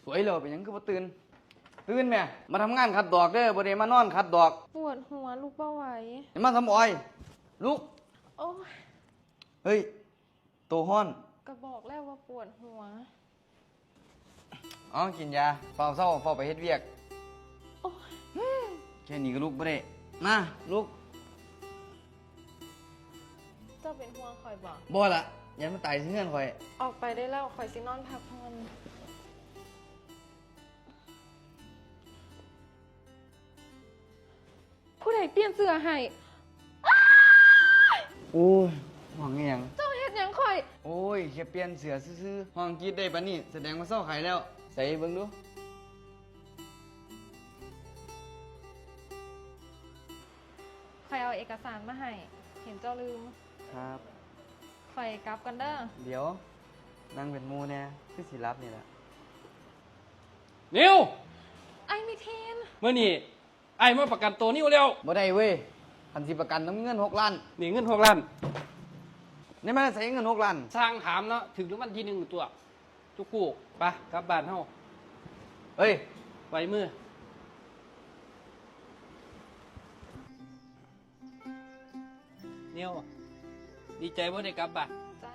ສວຍແລ້ວ ເປັນຫຍັງຄືບໍ່ຕື່ນ? ຕື່ນແມ້ ມາທຳງານຂັດດອກເດີ້ ບໍ່ໄດ້ມານອນຂັດດອກ. ປວດຫົວ ລຸກບໍ່ໄຫວ. ໃຫ້ມາສຳອອຍ ລຸກ. ໂອ້ຍ ເຮີ້ຍ ໂຕຮ້ອນ. ກໍບອກແລ້ວວ່າປວດຫົວ. ເອົາ ກິນຢາ ຟ້າວເຊົາ ຟ້າວໄປເຮັດວຽກ. ໂອ້ຍ ແຄ່ນີ້ກໍລຸກບໍ່ໄດ້. ມາ ລຸກ. ເຈົ້າເປັນຫ່ວງຂ້ອຍບໍ? ບໍ່ລະ ຢ້ານມັນຕາຍໃສ່ເຮືອນຂ້ອຍ. ອອກໄປໄດ້ແລ້ວ ຂ້ອຍຊິນອນພັກຜ່ອນ. ຜູ້ໃດປ່ຽນເສື້ອໃຫ້? ໂອ້ຍ ຫ້ອງອີຫຍັງ? ເຈົ້າເຮັດຫຍັງຂ້ອຍ? ໂອ້ຍ ແຄ່ປ່ຽນເສື້ອຊື່ໆ ຮ້ອງກຣີດໄດ້ປານນີ້ ສະແດງວ່າເຊົາໄຂ້ແລ້ວ. ໃສ່ເບິ່ງດູ. ຂ້ອຍເອົາເອກະສານມາໃຫ້ ເຫັນເຈົ້າລືມ. ຄັບ ຂ້ອຍກັບກ່ອນເດີ້. ດຽວ ນັ່ງເປັນໝູ່ແດ່ ຄືຊິຫຼັບນີ້ລະ. ນິວ! ອ້າຍມິທີນ! ມື້ນີ້ອ້າຍມາປະກັນໂຕນິວແລ້ວ. ບໍ່ໄດ້ເວີຍ ຄັນຊິປະກັນຕ້ອງມີເງິນຫົກລ້ານ. ນີ້ເງິນຫົກລ້ານ. ໄດ້ມາແຕ່ໃສເງິນຫົກລ້ານ? ຊ່າງຖາມເນາະ ຖືກລາງວັນທີໜຶ່ງຕົວະ. ຈຸກກູກ ໄປ ກັບບ້ານເຮົາ. ເອີຍ ໄວມື. ນິວ ດີໃຈບໍ່ໄດ້ກັບບ້ານ? ຈ້າ.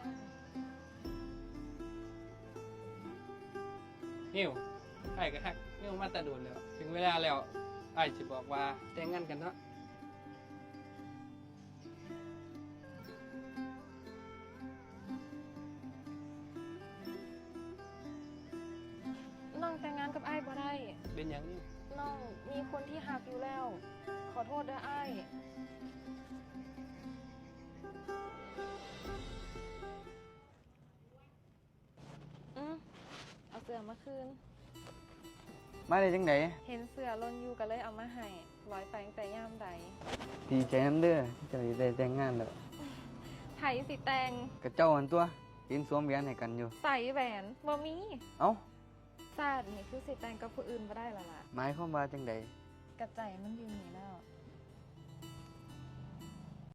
ນິວ ອ້າຍກໍຮັກນິວມາແຕ່ດົນແລ້ວ. ເຖິງເວລາແລ້ວ ອ້າຍຊິບອກວ່າແຕ່ງງານກັນເນາະ. ນ້ອງແຕ່ງງານກັບອ້າຍບໍ່ໄດ້. ເປັນຫຍັງ? ນ້ອງມີຄົນທີ່ຮັກຢູ່ແລ້ວ. ຂໍໂທດເດີ້ອ້າຍ. ອືມ ເອົາເສື້ອມາຄືນ. ມາໄດ້ຈັ່ງໃດ? ເຫັນເສື້ອຫຼົ່ນຢູ່ກໍເລີຍເອົາມາໃຫ້. ລອຍໄປຕັ້ງແຕ່ຍາມໃດ? ດີໃຈນຳເດີ້ ເຈົ້າຊິໄດ້ແຕ່ງງານແລ້ວ. ໃຜຊິແຕ່ງ? ກະເຈົ້າຫັ້ນຕົວະ ຢືນສວມແຫວນໃຫ້ກັນຢູ່. ໃສແຫວນ? ບໍ່ມີ. ເອົ້າ ຊາດນີ້ຄືຊິແຕ່ງກັບຜູ້ອື່ນບໍ່ໄດ້ລະລະ. ໝາຍຄວາມວ່າຈັ່ງໃດ? ກະໃຈມັນຢູ່ນີ້ແລ້ວ.